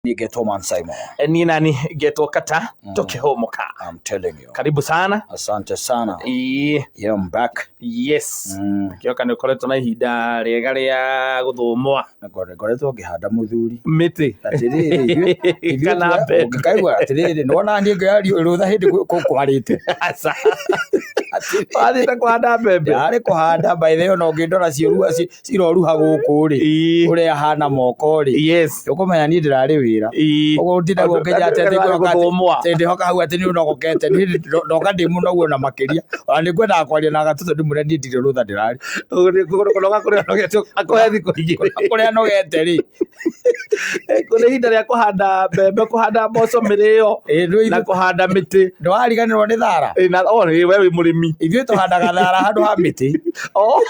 Niĩ ngetwo Man Simon. Niĩ nani ngetwo Kata tũkĩhũmũka. I'm telling you. Karibu sana. Asante sana. Ĩĩ, Yeah, I'm back. yes. Kĩoka nĩ ũkoretwo na ihinda rĩega rĩa gũthũmwa Ngoretwo ngĩhanda mũthuri. mĩtĩ. Atĩrĩrĩ, ithuĩ Kana mbembe. ũngĩkaigua atĩrĩrĩ, nĩwona niĩ ngĩario rũtha hĩndĩ kwarĩte. Aca. Wathiĩte kũhanda mbembe. Ndarĩ kũhanda by the way ona ũngĩndora ciũrua ciroruha gũkũ rĩ, Ĩĩ. ũrĩa hana moko rĩ, Yes. ũkũmenya niĩ ndĩrarĩ wĩra. Ĩĩ. Ũguo ũtindagwo ũkĩnja atĩ atĩ ngwĩhoka atĩ- Gũthũmwa. atĩ ndĩhoka hau atĩ nĩ ũnogokete niĩ ndoka ndĩ mũnogu ona makĩria ona nĩ ngwendaga kwaria na gatũ tondũ ndĩmwĩre niĩ ndirĩ rũtha ndĩrarĩ Kũnoga kũrĩa ũnogete akũhe thikũ igĩrĩ. Kũrĩa nogete rĩ. Kũrĩ ihinda rĩa kũhanda mbembe, kũhanda mboco, mĩrĩo Ĩĩ, nĩ na kũhanda mĩtĩ. Nĩwariganĩrwo nĩ thara? Ĩĩ, na o we wĩ mũrĩmi. Ithuĩ tũhandaga thara handũ ha mĩtĩ. Oh.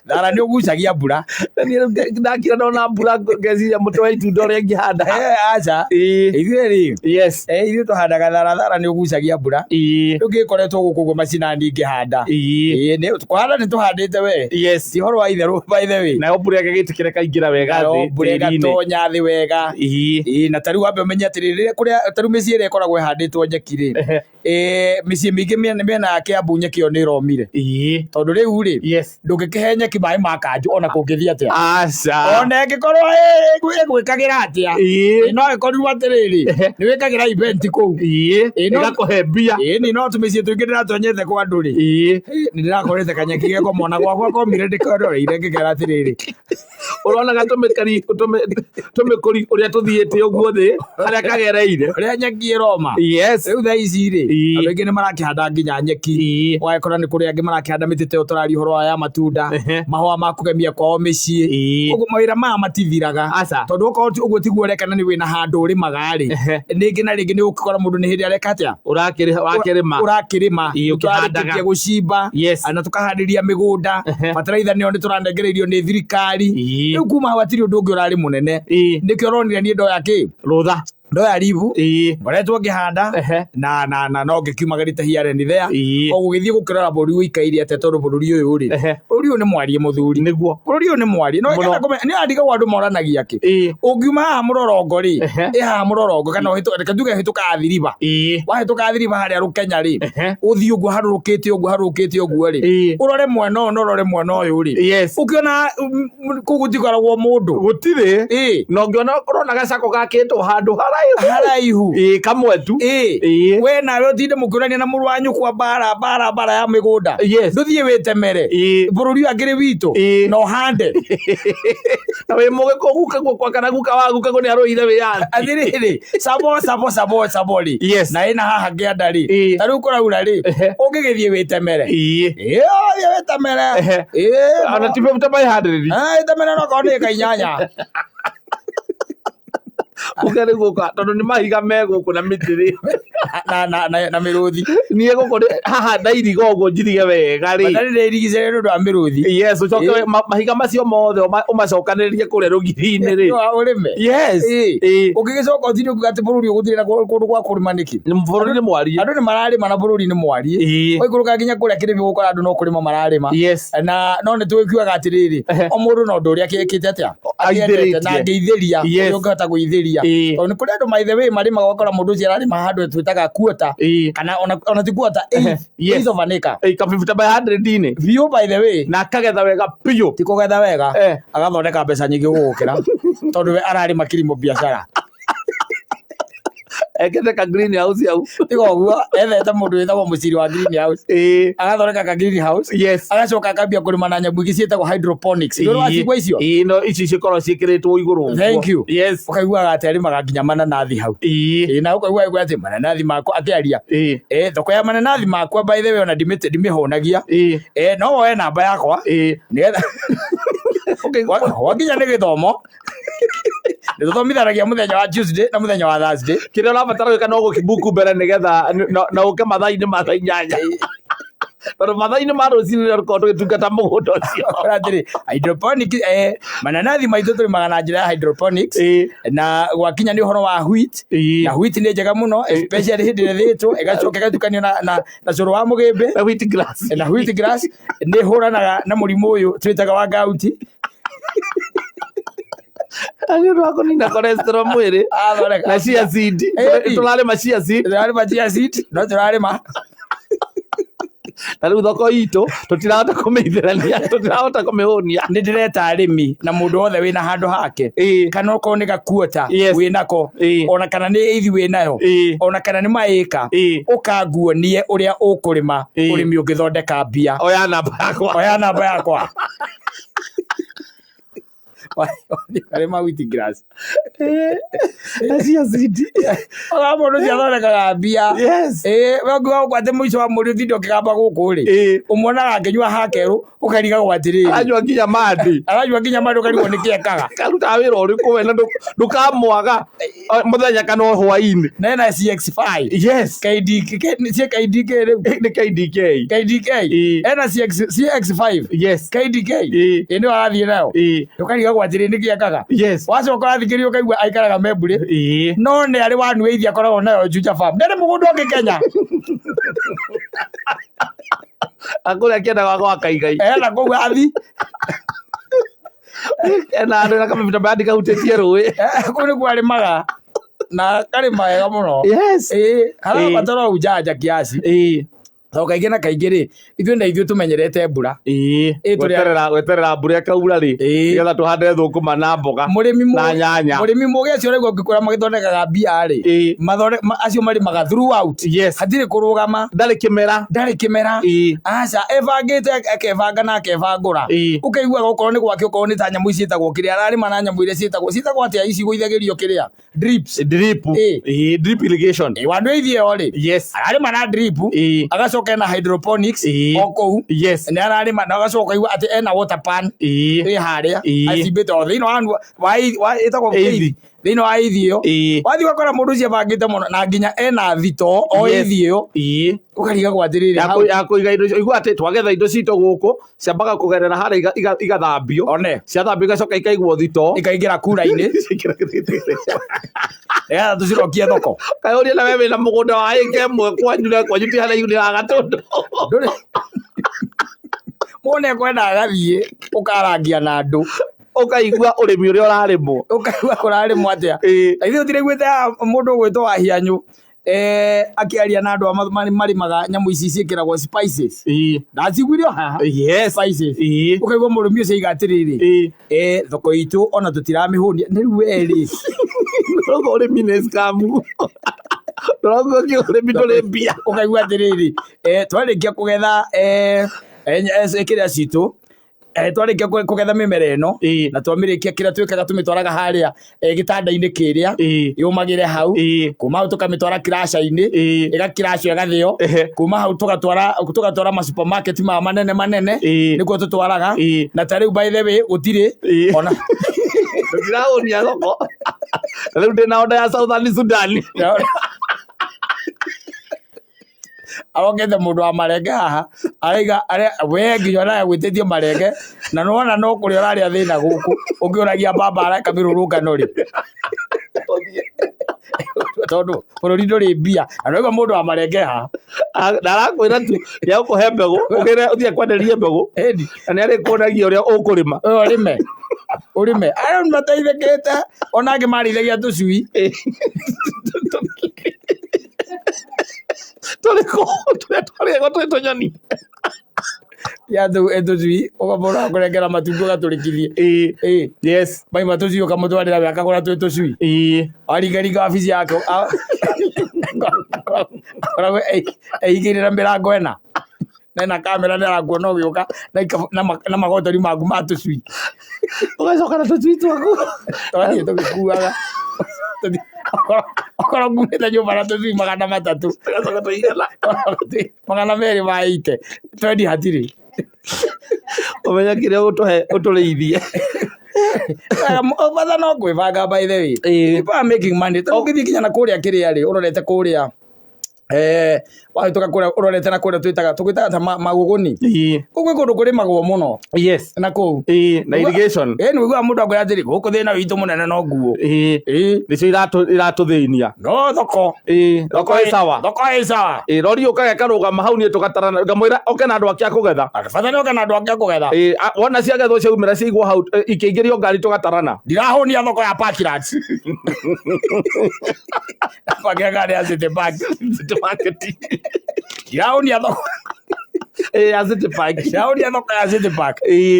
Thara nĩ ũgucagia mbura. Na niĩ rĩu ndakira ndona mbura ngeciria mũtĩ wa itunda ũrĩa ingĩhanda. Eh, aca. Ĩĩ. Ithuĩ rĩ. Yes. Eh, ithuĩ tũhandaga thara, thara nĩ ũgucagia mbura. Ĩĩ. Rĩu ngĩkoretwo gũkũ ũguo macinani ngĩhanda. Ĩĩ. Ĩĩ, nĩ kũhanda nĩ tũhandĩte we. Yes. Ti ũhoro wa itherũ by the way. Nayo mbura ĩgagĩtĩkĩra ĩkaingĩra wega Nayo thĩ mbura tĩri-inĩ. ĩgatonya thĩ wega. Ĩĩ. Ĩĩ, na ta rĩu wambe ũmenye atĩrĩrĩ, rĩrĩa kũrĩa ta rĩu mĩciĩ ĩrĩa ĩkoragwo ĩhandĩtwo nyeki rĩ, mĩciĩ mĩingĩ mĩena ya Kĩambu nyeki ĩyo nĩ ĩromire. Ĩĩ. Tondũ rĩu rĩ, Yes. ndũngĩkĩhe nyeki maĩ ma kanjũ ona kũngĩthiĩ atĩa. Aca. Ona ĩngĩkorwo ĩgwĩkagĩra atĩa. Ĩĩ. No ĩkorirwo atĩrĩrĩ, nĩ wĩkagĩra event kũu. Ĩĩ. Ĩĩ, Ĩgakũhe mbia. Ĩĩ, ni no tũmĩciĩ tũingĩ ndĩratonyete kwa andũ rĩ. Ĩĩ. Nĩ ndĩrakorete kanyeki geko mona gwakwa komire ndĩkondoreire ngĩkera atĩrĩrĩ. Ũronaga tũmĩkari tũmĩkũri ũrĩa tũthiĩte ũguo thĩ harĩa kagereire. Ũrĩa nyeki ĩroma. Yes. Rĩu thaa ici rĩ, Ĩĩ. andũ aingĩ nĩ marakĩhanda nginya nyeki. Ĩĩ. Ũgagĩkora nĩ kũrĩ angĩ marakĩhanda mĩtĩ ta ĩyo tũraria ũhoro wa ya matunda, Ehe. mahũa ma kũgemia kwao mĩciĩ. Ĩĩ. Ũguo mawĩra maya matithiraga. Aca. Tondũ okorwo ũguo tiguo ũreka na nĩ wĩna handũ ũrĩmaga rĩ, Ehe. rĩngĩ na rĩngĩ nĩ ũgũkora mũndũ nĩ hĩndĩ areka atĩa? Ũrakĩrĩma wakĩrĩma. Ũrakĩrĩma. Ĩĩ, ũkĩhandaga. Tũrarĩkĩtie gũcimba. Yes. Na tũkaharĩria mĩgũnda. Ehe. Bataraitha nĩyo nĩ tũranengereirio nĩ thirikari. Ĩĩ. Rĩu kuma hau hatirĩ ũndũ ũngĩ ũrarĩ mũnene. Ĩĩ. Nĩkĩo ũronire niĩ ndoya kĩ? Rũtha. Ndoya ribu. Ĩĩ. Ngoretwo ngĩhanda. Ehe. Na no ngĩkiumagĩrĩte here and there. Ĩĩ. O gũgĩthiĩ gũkĩrora bũrũri ũikaire atĩa tondũ bũrũri ũyũ rĩ. Ehe. Bũrũri ũyũ nĩ mwarie mũthuri. Nĩguo. Bũrũri ũyũ nĩ mwarie. No Mũno. ngenda kũmenya nĩ andigagwo andũ moranagia kĩ. Ĩĩ. Ũngiuma haha mũrorongo rĩ, Ehe. ĩ haha mũrorongo kana ũhĩtũke, reke njuge hĩtũka Athi River. Ĩĩ. Wahĩtũka Athi River harĩa Rũkenya rĩ, Ehe. ũthiĩ ũguo harũrũkĩte ũguo harũrũkĩte ũguo rĩ, Ĩĩ. ũrore mwena ũyũ na ũrore mwena ũyũ rĩ, Yes. ũkĩona kũu gũtikoragwo mũndũ. Gũtirĩ. Ĩĩ. Na ũngĩona ũrona gacako gakĩtwo handũ haraihu. Haraihu. Ĩĩ, kamwe tu. Ĩĩ. Ĩĩ. We nawe ũtinde mũkĩũrania na mũrũ wa nyũkwa mbara mbara mbara ya mĩgũnda. Yes. Ndũthiĩ wĩtemere. Ĩĩ. Bũrũri ũyũ akĩrĩ witũ. Ĩĩ. Na ũhande. Na wĩ mũgĩkũ guka guo kana guka wa guka guo nĩ arũire wĩyathi. Atĩrĩrĩ, sabo sabo sabo sabo rĩ. Yes. Na ĩna haha kĩanda rĩ. Ĩĩ. Ta rĩu kũraura rĩ. Ehe. Ũngĩgĩthiĩ wĩtemere. Ĩĩ. Ĩĩ, thiĩ wĩtemere. Ehe. Ĩĩ. Ona ti ta maĩhandĩrĩri. Ah, wĩtemere no korwo nĩ ĩka inyanya. Uge rĩu gũka tondũ nĩ mahiga me gũkũ na mĩtĩ rĩ. Na mĩrũthi. Niĩ gũkũ haha ndairiga ũguo njirige wega rĩ. Bata nĩ irigicĩre nĩ ũndũ wa mĩrũthi. Yes, ũcoke mahiga macio mothe ũmacokanĩrĩrie kũrĩa rũgiri-inĩ rĩ. No ũrĩme. Yes. Ĩĩ. Ĩĩ. Ũngĩgĩcoka ũtinde ũkiuga atĩ bũrũri ũyũ gũtirĩ na kũndũ gwa kũrĩma nĩkĩ? Nĩ bũrũri nĩ mwariĩ. Andũ nĩ mararĩma na bũrũri nĩ mwariĩ. Ĩĩ. Waikũrũka nginya kũrĩa kĩrĩmi ũgũkora andũ no kũrĩma mararĩma. Yes. Na no nĩ tũgĩkiugaga atĩrĩrĩ, Ehe. o mũndũ na ũndũ ũrĩa akĩkĩte atĩa? Akĩendete na Aithĩrĩtie. angĩithĩria, Yes. ũrĩa ũngĩhota gũithĩria. Ĩĩ. Tondũ nĩ kũrĩ andũ by the way marĩmaga ũgakora mũndũ ũcio ararĩma handũ twĩtaga quarter, Ĩĩ. kana ona ti quarter, eighth, Yes. eighth of an acre. Ĩĩ, ka 50 by 100-inĩ. Biũ by the way. Na akagetha wega biũ. Ti kũgetha wega, Eh. agathondeka mbeca nyingĩ gũgũkĩra, tondũ we ararĩma kilimo biacara. Ekĩte ka green house hau. Tiga ũguo, ethete mũndũ wĩtagwo mũciri wa green house. Ĩĩ. Agathondeka ka green house. Yes. Agacoka akambia kũrĩma na nyamũ ingĩ ciĩtagwo hydroponics. Nĩ ũrĩ wacigua icio? Ĩĩ, no ici cikoragwo ciĩkĩrĩtwo igũrũ ũguo. Thank you. Yes. Ũkaiguaga atĩ arĩmaga nginya mananathi hau. Ĩĩ. Ĩĩ, na ũkaigua agĩkwĩra atĩ mananathi makwa akĩaria. Ĩĩ. Ĩĩ, thoko ya mananathi makwa by the way ona ndimĩhũnagia. Ĩĩ. Ĩĩ, no woe namba yakwa. Ĩĩ. Nĩgetha wakinya nĩ gĩthomo. Nĩ tũthomithanagia mũthenya wa Tuesday na mũthenya wa Thursday. Kĩrĩa ũrabatara gwĩka no gũkĩbuku mbere nĩgetha na ũke mathaa-inĩ ma thaa inyanya. Tondũ mathaa-inĩ ma rũcinĩ nĩrĩo tũkoragwo tũgĩtungata mũgũnda ũcio. Atĩrĩ, hydroponic, mananathi maitũ tũrĩmaga na njĩra ya hydroponics. Ĩĩ. Na gwakinya nĩ ũhoro wa wheat. Ĩĩ. Na wheat nĩ njega mũno, especially hĩndĩ ĩrĩa ĩthĩĩtwo, ĩgacoka ĩgatukanio na cũrũ wa mũgĩmbĩ. Na wheat grass. Na wheat grass nĩ ĩhũranaga na mũrimũ ũyũ twĩtaga wa gout. Nĩ ũndũ wa kũnina cholesterol mwĩrĩ Athondeka. na chia seed. Ĩni. Tũrarĩma chia seed. Tũrarĩma chia seed, no tũrarĩma. Na rĩu thoko itũ tũtirahota kũmĩithĩrania, tũtirahota kũmĩhũnia. Nĩ ndĩreta arĩmi na mũndũ wothe wĩna handũ hake. Kana okorwo nĩ gakuota wĩnako, ona kana nĩ eithi wĩnayo, ona kana nĩ maĩka, ũkanguonie ũrĩa ũkũrĩma ũrĩmi ũngĩthondeka mbia. Oya namba yakwa. Oya namba yakwa. Arĩma wheat grass. Na chia seed. Ona mũndũ ũcio athondekaga mbia. Yes. Ĩĩ, we ũngiuga gũkũ atĩ mũico wa mweri ũtinde ũkĩgamba gũkũ rĩ, ũmuonaga akĩnyua hakerũ ũkarigagwo atĩrĩrĩ. Aranyua nginya mandi. Aranyua nginya mandi ũkarigwo nĩkĩ ekaga. Karutaga wĩra ũrĩkũ we na ndũkamwaga mũthenya kana o hwaĩ-inĩ. Na ena CX5. Yes. KDK, nĩ KDK rĩu? Nĩ KDK. KDK. Ena CX5. Yes. KDK. Ĩ nĩyo arathiĩ nayo. Ũkarigagwo atĩrĩ nĩkĩ ekaga. Yes. Wacoka ũrathikĩrĩria ũkaigua aikaraga Memburĩ. No nĩ arĩ wa Nueithi akoragwo nayo Juja Farm. Ndarĩ mũgũnda ũngĩ Kenya. Akũrĩa kĩendaga gwaka igai. Ena kũu athi. Ena andũ na kamĩbita bayandi kahutĩtie rũĩ. Kũu nĩkuo arĩmaga. Na akarĩma wega mũno. Yes. Ĩĩ, harabatara ujanja kiasi. Tondũ kaingĩ na kaingĩ rĩ, ithuĩ na ithuĩ tũmenyerete mbura. Gweterera mbura ĩkaura rĩ, nĩgetha tũhande thũkũma na mboga na nyanya. Mũrĩmi mũgĩ acio ũraigua ũngĩkora magĩthondekaga mbia rĩ, acio marĩmaga throughout. Yes. Hatirĩ kũrũgama. Ndarĩ kĩmera. Ndarĩ kĩmera. Aca, ebangĩte akebanga na akebangũra. Ũkaiguaga okorwo nĩ gwake, okorwo nĩ ta nyamũ ici ciĩtagwo kĩrĩa, ararĩma na nyamũ iria ciĩtagwo, ciĩtagwo atĩa ici igũithagĩrio kĩrĩa? Drips. Drip. Drip irrigation. Wandu ithie o rĩ. Yes. Ararĩma na drip. Agacoka ena hydroponics. O kũu. Yes. Nĩ ararĩma na agacoka ũkaigua atĩ ena water pan. Ĩ harĩa. Acimbĩte o thĩinĩ wa ĩtagwo Eithi. Thĩinĩ wa eithi ĩyo. Wathiĩ ũgakora mũndũ ũcio abangĩte mũno na nginya ena thitoo o eithi ĩyo. Ũkarigagwo atĩrĩrĩ, hau. Ya kũiga indo icio. Igua atĩ twagetha indo citũ gũkũ, ciambaga kũgerera harĩa igathambio. One. Ciathambio igacoka ikaigwo thitoo. Ikaingĩra kura-inĩ. Nĩgetha tũcirokie thoko. Kaĩ ũria na we wĩna mũgũnda wa ĩka ĩmwe kwanyu na kwanyu ti haraihu nĩ wa Gatũndũ. Ndũrĩ. Mũndũ nĩekwenda agathiĩ ũkarangia na andũ. Ũkaigua ũrĩmi ũrĩa ũrarĩmwo. Ũkaigua kũrarĩmwo atĩa. Na ithuĩ tũtiraiguĩte haha mũndũ ũgwĩtwo Wahianyũ, akĩaria na andũ a marĩmaga nyamũ ici ciĩkĩragwo spices. Ndaciguire o haha. Yes. Spices. Ũkaigua mũrĩmi ũcio aiga atĩrĩrĩ, thoko itũ ona tũtiramĩhũnia. Nĩ rĩu we rĩ. Ũrauga ũrĩmi nĩ scam. Ũrauga ũrĩmi ndũrĩ mbia. Ũkaigua atĩrĩrĩ, twarĩkia kũgetha, kĩrĩa citũ, twarĩkia kũgetha mĩmera ĩno, na twamĩrĩkia kĩrĩa twĩkaga tũmĩtwaraga harĩa, gĩtanda-inĩ kĩrĩa, yũmagĩre hau, kuma hau tũkamĩtwara kiraca-inĩ, ĩgakiracwo ĩgathĩo, kuma hau tũgatwara ma supermarket maya manene manene, nĩkuo tũtwaraga, na ta rĩu by the way gũtirĩ, ona Tũtirahũnia thoko. Ta rĩu ndĩna order ya Southern Sudan. Arokete mũndũ wa marenge haha, araiga, we nginya ona agwĩtĩtie marenge, na nĩwona no kũrĩa ũrarĩa thĩna gũkũ, ũkĩũragia baba areka mĩrũrũngano rĩ. Tondũ bũrũri ndũrĩ mbia, na nĩwaigua mũndũ wa marenge haha. Na arakwĩra tu, nĩegũkũhe mbegũ, ũgĩre ũthiĩ akwenderie mbegũ, Ĩni. na nĩarĩkuonagia ũrĩa ũkũrĩma. Ũrĩme. Ũrĩme. Arĩa nĩmateithĩkĩte, ona angĩ marĩithagia tũcui. Tũrĩ kũ? Tũrĩa twarĩagwo twĩ tũnyoni. Ya tũcui, ũkamũra akũrengera matumbĩ ũgatũrĩkithie. Yes. Maima tũcui ũkamũtwarĩra we akagũra twĩ tũcui. Waringaringa wabici yake, akoragwo ehingĩire na mĩrango ĩna. Na ena kamera nĩ arakuona ũgĩũka na magotori maku ma tũcui. Ũgacoka na tũcui twaku. Twathiĩ tũgĩkuaga. Okorwo ngumĩte nyũmba na tũcui 300. Tũgacoka tũigana. Magana merĩ ma ite. Twendi hatirĩ. Ũmenye kĩrĩa ũgũtũhe ũtũrĩithie. Bata no kwĩbanga by the way. People are making money. Tondũ ũngĩthiĩ nginya na kũrĩa kĩrĩa rĩ, ũrorete kũrĩa Wahĩtũka kũrĩa ũrorete na kũrĩa twĩtaga tũgwĩtaga ta magũgũni. Kũu gwĩ kũndũ kũrĩmagwo mũno. Na kũu. Na irrigation. Nĩ ũiguaga mũndũ akwĩra atĩrĩ, gũkũ thĩna witũ mũnene no nguo. Nĩcio iratũthĩnia. No thoko. Thoko ĩ sawa. Thoko ĩ sawa. Rori yũkaga ĩkarũgama hau niĩ tũgatarana ngamwĩra oke na andũ ake a kũgetha. Bata nĩ oke na andũ ake a kũgetha. Wona ciagethwo ciaumĩra ciaigwo hau ikĩingĩrio ngari tũgatarana. Ndirahũnia thoko ya Parklands. Pakia ngari ya City Park. City Market. Ndirahunia thoko. Ya City Park. Ndirahunia thoko ya City Park.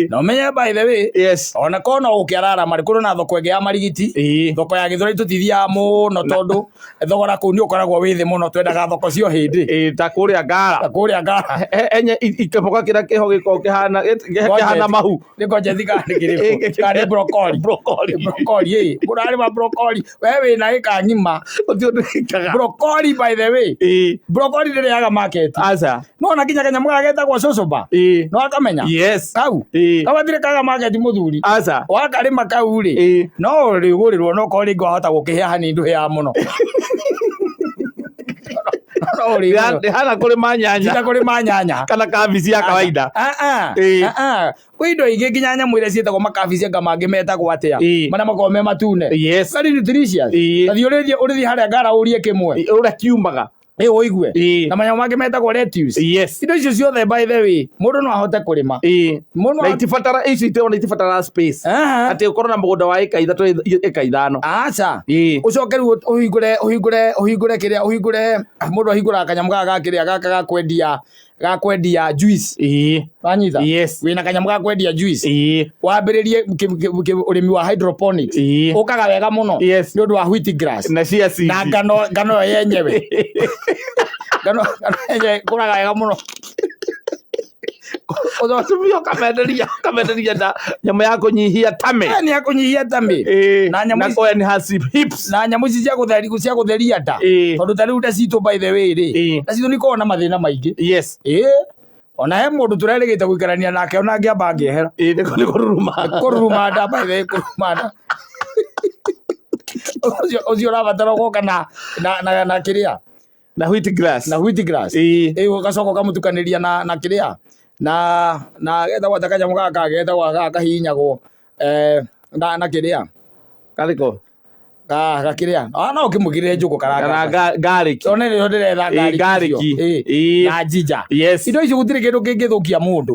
Na ũmenye by the way. Yes. Ona korwo no gũkĩararama rĩ, kũrĩ na thoko ĩngĩ ya Marigiti. Thoko ya Gĩthũrai tũtithiaga mũno tondũ thogora kũu nĩ ũkoragwo wĩ thĩ mũno, twendaga thoko cio hĩndĩ. Ta kũrĩa Ngara. Ta kũrĩa Ngara. Enye ikĩboga kĩrĩa kĩho gĩkoragwo kĩhana mahu. Nĩ ngojeti kana nĩ kĩrĩkũ? Kana nĩ broccoli? Broccoli. Broccoli, ĩ. Mũndũ ararĩma broccoli. We wĩna ĩka ng'ima. Gũtirĩ ũndũ wĩkaga. Broccoli by the way. Broccoli ndĩrĩaga market. Aca. No ona nginya kanyamũ gaka getagwo cucumber. No akamenya? Yes. Kau. Kau gatirĩ kaga market mũthuri. Aca. Wakarĩma kau rĩ. No ũrĩgũrĩrwo no korwo rĩngĩ wahota gũkĩhĩa hanini ndũhĩaga mũno. No ũrĩgũrĩrwo. Ndĩhana kũrĩma nyanya. Ti ta kũrĩma nyanya. Kana kabici ya kawaida. Kwĩ indo ingĩ nginya nyamũ iria ciĩtagwo makabici anga mangĩ metagwo atĩa? Marĩa makoragwo me matune. Yes. Very nutritious. Ta thiĩ ũrĩthiĩ harĩa Ngara ũrie kĩmwe. Ũrĩa kiumaga. Ũigue. Na manyamũ mangĩ metagwo lettuce. Yes. Indo icio ciothe by the way, mũndũ no ahote kũrĩma. Mũndũ no Na itibatara ici ona itibatara space. Atĩ ũkorwo na mũgũnda wa ĩka ithatũ, ĩka ithano. Aca. Ũcoke rĩu ũhingũre, ũhingũre, ũhingũre kĩrĩa, ũhingũre, mũndũ ahingũraga kanyamũ gaka ga kĩrĩa, gaka ga kwendia, ga kwendia juice. Wanyita? Yes. Wĩna kanyamũ ga kwendia juice. Wambĩrĩrie ũrĩmi wa hydroponics. Ũkaga wega mũno. Yes. Nĩ ũndũ wa wheat grass. Na chia seeds. Na ngano ĩyo yenyewe. Ngano yenyewe ĩkũraga wega mũno. Atumia ũkamenderia na nyamũ ya kũnyihia tummy. Nĩ ya kũnyihia tummy. Na nyamũ Na ici- kũ enhance hips. Na nyamũ ici cia gũtheria nda. Tondũ ta rĩu nda citũ by the way rĩ, nda citũ nĩ ikoragwo na mathĩna maingĩ. Yes. Ona he mũndũ tũrerĩgĩte gũikarania nake ona angĩamba angĩehera. Nĩ kũruruma. Kũruruma nda by the way, kũruruma nda. Ũcio ũrabatara gũka na kĩrĩa? Na wheat grass. Na wheat grass. Ũgacoka ũkamũtukanĩria na kĩrĩa? Na getagwo ta kanyamũ gaka getagwo gaka kahihinyagwo, na kĩrĩa? Karĩkũ? Gakĩrĩa. No ũkĩmũgirĩre njũkũ karanga. Kana garlic. Tondũ nĩrĩo ndĩretha garlic Garlic. icio. Na ginger. Yes. Indo icio gũtirĩ kĩndũ kĩngĩthũkia mũndũ.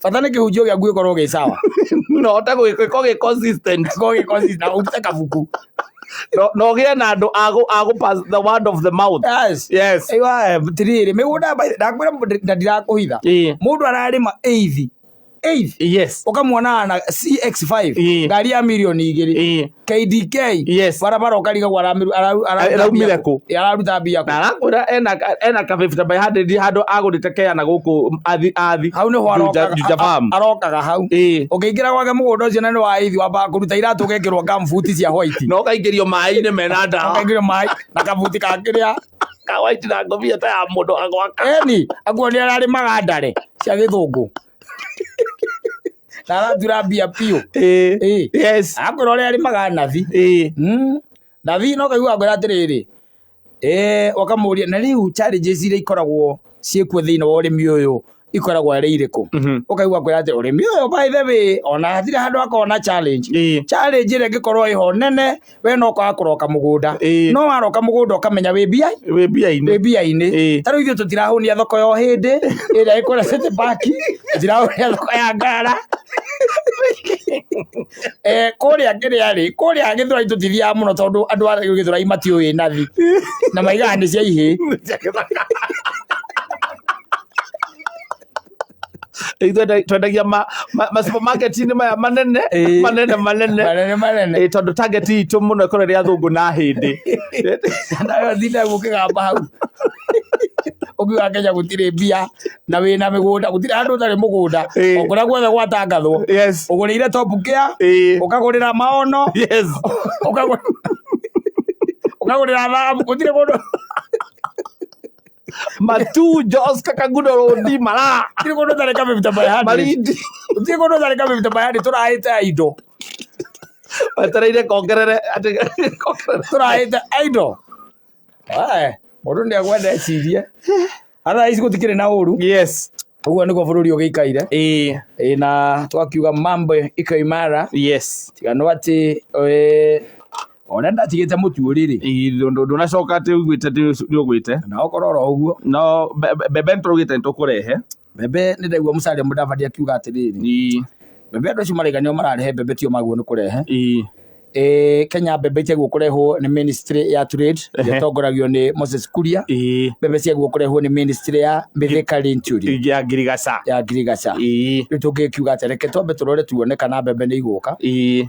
Bata nĩ kĩhunjio gĩaku gĩkorwo gĩ sawa. No ũhote gũgĩkorwo gĩ consistent. Gĩkorwo gĩ consistent, na ũrute kabuku. No ũgĩe na andũ a gũ pass the word of the mouth. Yes. Yes. Aiwa, tirĩrĩ, mĩgũnda ndakwĩra na ndirakũhitha. Mũndũ ararĩma eighth. Eighth. Yes. Ũkamuona na CX5. Ngari ya mirioni igĩrĩ. KDK. Yes. Barabara ũkarigagwo Araumire kũ? Araruta mbia kũ? Na arakwĩra ena ka fifty by hundred handũ agũrĩte kea na gũkũ athi. Hau nĩho Juja farm. arokaga hau. Ũkĩingĩra gwake mũgũnda ũcio na nĩ wa eighth, wambaga kũruta iratũ ũgekĩrwo gumboot cia white. Na ũkaingĩrio maĩ-inĩ mena ndawa. Ũkaingĩrio maĩ na kabuti ka kĩrĩa. Ka white na ngobia ta ya mũndũ wa gwaka. Eni, akuo nĩ ararĩmaga ndare cia gĩthũngũ. Na aratura mbia biũ. Yes. Akwĩra ũrĩa arĩmaga nathi. Nathi no kaigua akwĩra atĩrĩrĩ. Ũkamũria, na rĩu challenges iria ikoragwo ciĩkuo thĩinĩ wa ũrĩmi ũyũ ikoragwo arĩ irĩkũ? Ũkaigua akwĩra atĩ ũrĩmi ũyũ by the way, ona hatirĩ handũ hakoragwo na challenge. Challenge ĩrĩa ĩngĩkorwo ĩho nene, we no kwaga kũroka mũgũnda. No waroka mũgũnda ũkamenya wĩ mbia? Wĩ mbia-inĩ. Wĩ mbia-inĩ. Ta rĩu ithuĩ tũtirahũnia thoko ya ũhĩndĩ, ĩrĩa ĩkũrĩa City Park, tũtirahũnia thoko ya Ngara. Kũrĩa kĩrĩa rĩ, kũrĩa Gĩthũrai tũtithiaga mũno tondũ andũ a Gĩthũrai matiũĩ nathi. Na maigaga nĩ cia ihĩĩ. Ithuĩ twendagia ma supermarket-inĩ maya manene, manene, manene. Manene, manene. Tondũ target itũ mũno ĩkorwo ĩrĩ athũngũ na hĩndĩ. Nayo thinda gũkĩgamba hau. Ũkiuga Kenya gũtirĩ mbia na wĩna mĩgũnda, gũtirĩ handũ ũtarĩ mũgũnda. O kũrĩa guothe gwatangathwo. Yes. Ũgũrĩire Top Gear, ũkagũrĩra Maono. Yes. Ũkagũrĩra thahabu, gũtirĩ kũndũ. Matu, Jos, Kakangudo, Rodi, Mara. Gũtirĩ kũndũ ũtarĩ ka fifty by hundred. Malindi. Gũtirĩ kũndũ ũtarĩ ka fifty by hundred, tũrahĩte indo. Wetereire kongerere, atĩ kongerere. Tũrahĩte indo. Ae. Mũndũ nĩ agwenda ecirie. Athaa ici gũtikĩrĩ na ũru. Yes. Ũguo nĩguo bũrũri ũgĩikaire. Ĩĩ. Ĩ na twakiuga mambo iko imara. Yes. Tiga no atĩ eh, ona ndatigĩte mũtu ũrĩrĩ. Ĩĩ, ndũnacoka atĩ ũiguĩte atĩ nĩ ũgwĩte. Na okorwo oro ũguo. No mbembe nĩ tũraugĩte nĩ tũkũrehe. Mbembe nĩ ndaigua Musalia Mudavadi akiuga atĩrĩrĩ. Ĩĩ. Mbembe andũ acio maraiga nĩo mararehe mbembe tio maguo nĩ kũrehe. Ĩĩ. Eh, Kenya mbembe itiagwo kũrehwo nĩ ministry ya trade Ehe. ĩtongoragio nĩ Moses Kuria. Ĩĩ. Mbembe ciagwo kũrehwo nĩ ministry ya Mithika Linturi Ya ngirigaca. ya ngirigaca. Ĩĩ. Rĩu tũngĩkiuga atĩa, reke twambe tũrore tuone kana mbembe nĩ igũka. Ĩĩ.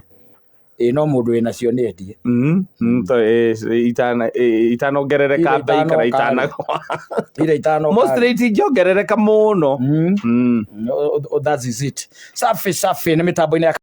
Ĩ no mũndũ wĩ nacio nĩ endie. To itanongerereka Ira mbei kana itanoka itanagwa. Ira itano. Mostly itingĩongerereka mũno. That is it. Safi safi nĩ mĩtambo-inĩ ya